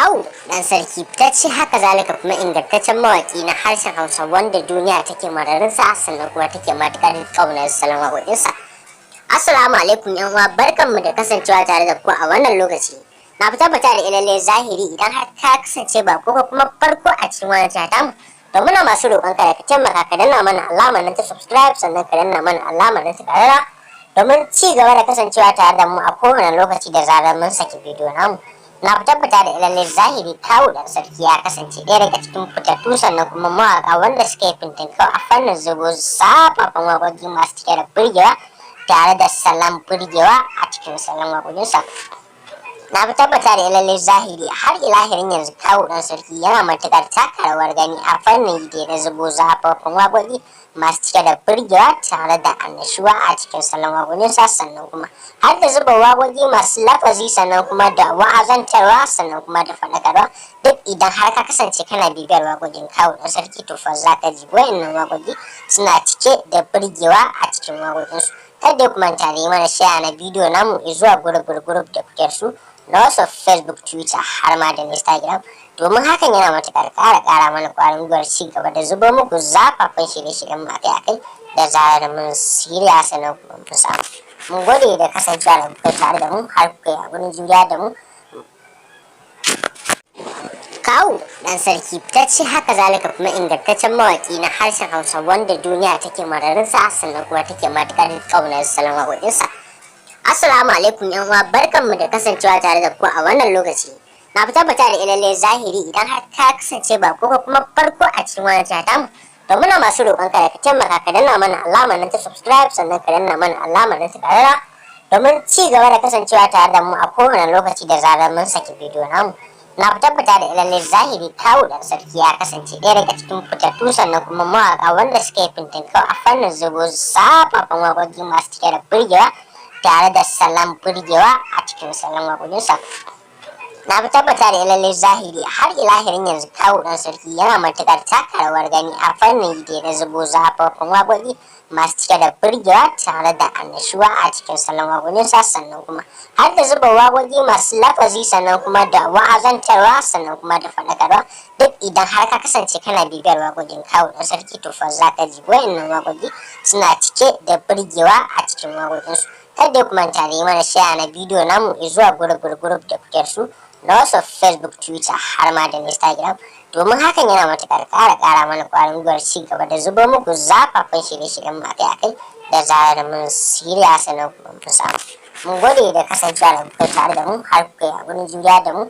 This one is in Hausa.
Kawu Dan Sarki fitacce, haka zalika kuma ingantaccen mawaki na harshen Hausa wanda duniya take mararinsa, sannan kuma take matukar ƙaunar salon waƙoƙinsa. Assalamu alaikum yan uwa, barkanmu da kasancewa tare da ku a wannan lokaci. Na fi tabbata da ilalle zahiri idan har ka kasance ba ko kuma farko a cikin wannan channel mu, to muna masu roƙon ka da ka taimaka ka danna mana alamar nan ta subscribe, sannan ka danna mana alamar nan ta ƙararra domin ci gaba da kasancewa tare da mu a kowane lokaci da zarar mun saki bidiyo namu. Na fi tabbata da ilalle zahiri Kawu Dan Sarki ya kasance ɗaya daga cikin fitattu, sannan kuma mawaƙa wanda suka yi fintinkau a fannin zubo zafafan waƙoƙi masu cike da burgewa tare da salon burgewa a cikin salon waƙoƙinsa. Na fi tabbata da lalle zahiri har ilahirin yanzu Kawu Dan Sarki yana matuƙar taka rawar gani a fannin da na zubo zafafan waƙoƙi masu cike da burgewa tare da annashuwa a cikin salon waƙoƙinsa, sannan kuma har da zuba waƙoƙi masu lafazi, sannan kuma da wa'azantarwa, sannan kuma da faɗakarwa. Duk idan har ka kasance kana bibiyar waƙoƙin Kawu Dan Sarki, to fa za ka ji wayannan waƙoƙi suna cike da burgewa a cikin waƙoƙinsu. Kada ku manta da yi mana share na bidiyo namu zuwa group group da kuke su na WhatsApp, Facebook, Twitter har ma da Instagram, domin hakan yana matuƙar ƙara mana ƙwarin gwiwar ci gaba da zubo muku zafafan shirye-shiryen mu akai-akai da zarar mun shirya, sannan kuma mun samu. Mun gode da kasancewa da kuka tare da mu har kuka yi a gurin juriya da mu. Kawu Dan Sarki fitacce, haka zalika kuma ingantaccen mawaki na harshen Hausa wanda duniya take mararinsa, sannan kuma take matuƙar ƙaunar salon waƙoƙinsa. Assalamu alaikum yan uwa, barkanmu da kasancewa tare da ku a wannan lokaci. Na fi tabbata da ilalle zahiri idan har ka kasance ba ko kuma farko a cikin wannan channel mu, to muna masu roƙon ka da ka taimaka ka danna mana alamar nan ta subscribe, sannan ka danna mana alamar nan ta ƙararra domin ci gaba da kasancewa tare da mu a kowane lokaci da zarar mun saki bidiyo namu. Na tabbata da lalle zahiri Kawu Dan Sarki ya kasance ɗaya daga cikin fitattu, sannan kuma mawaƙa wanda suka yi fintinkau a fannin zubo zafafan waƙoƙi masu cike da burgewa tare da salon burgewa a cikin salon waƙoƙinsa. Na fi tabbata da lalle zahiri har ilahirin yanzu Kawu Dan Sarki yana matuƙar taka rawar gani a fannin da na zubo zafafan waƙoƙi masu cike da burgewa tare da annashuwa a cikin salon waƙoƙinsa, sannan kuma har da zuba waƙoƙi masu lafazi, sannan kuma da wa'azantarwa, sannan kuma da faɗakarwa. Duk idan har ka kasance kana bibiyar waƙoƙin Kawu Dan Sarki, to fa za ka ji wayannan waƙoƙi suna cike da burgewa a cikin waƙoƙinsu. Kada ku manta da yi mana share na bidiyo namu zuwa group group da kuke su na WhatsApp, Facebook, Twitter har ma da Instagram, domin hakan yana matuƙar ƙara mana ƙwarin gwiwar ci gaba da zubo muku zafafan shirye-shiryen mu akai-akai da zarar mun shirya, sannan kuma mun samu. Mun gode da kasancewa da kuka tare da mu har kuka yi a gurin juriya da mu.